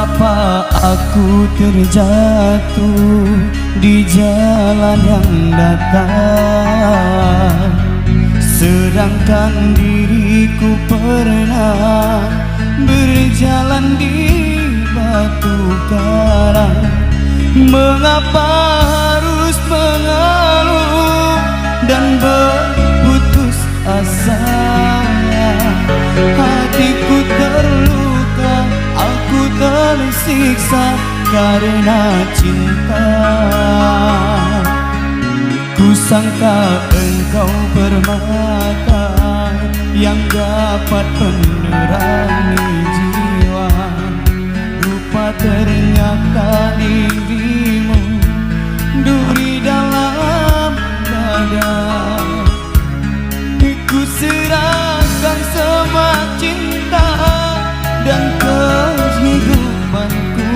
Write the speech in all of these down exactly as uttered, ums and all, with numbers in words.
Apa aku terjatuh di jalan yang datar, sedangkan diriku pernah berjalan di batu karang? Mengapa harus mengeluh dan berputus asa? Hatiku terluka, aku tersiksa karena cinta. Kusangka engkau permata yang dapat menerangi jiwa. Rupa ternyata dirimu duri dalam dada. Ku serahkan semua cinta dan kehidupanku.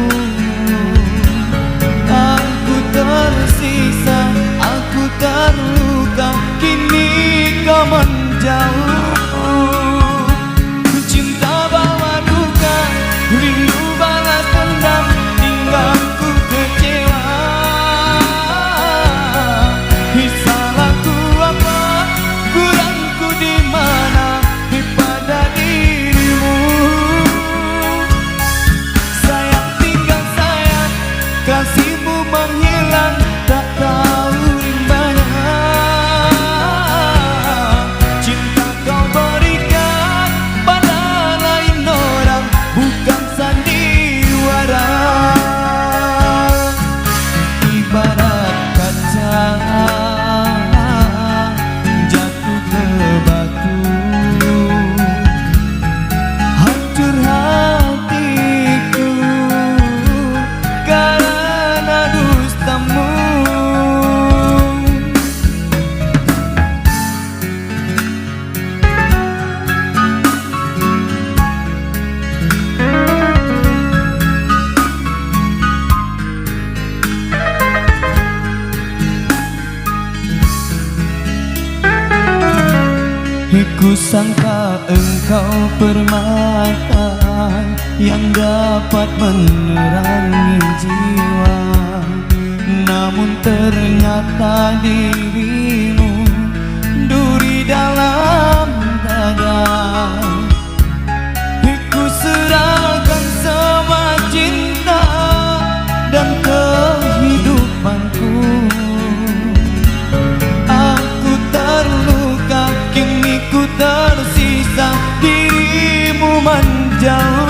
Aku tersisa, aku terluka, kini kau menjauh. Cinta bawa duka, rindu balas dendam, tinggalku kecewa. Ih, salahku apa, kurangku di mana, pada dirimu? Sayang, tinggal sayang, kasihmu menghilang, tak tahu rimbanya. Cinta kau berikan pada lain orang, bukan sandiwara. Ibarat kaca jatuh ke batu, hancur hatiku karena dustamu. Kusangka engkau permata yang dapat menerangi jiwa, namun ternyata dirimu duri dalam dada. Ku serahkan semua cinta dan kehidupanku. Aku terluka, kini ku tersisa, dirimu menjauh.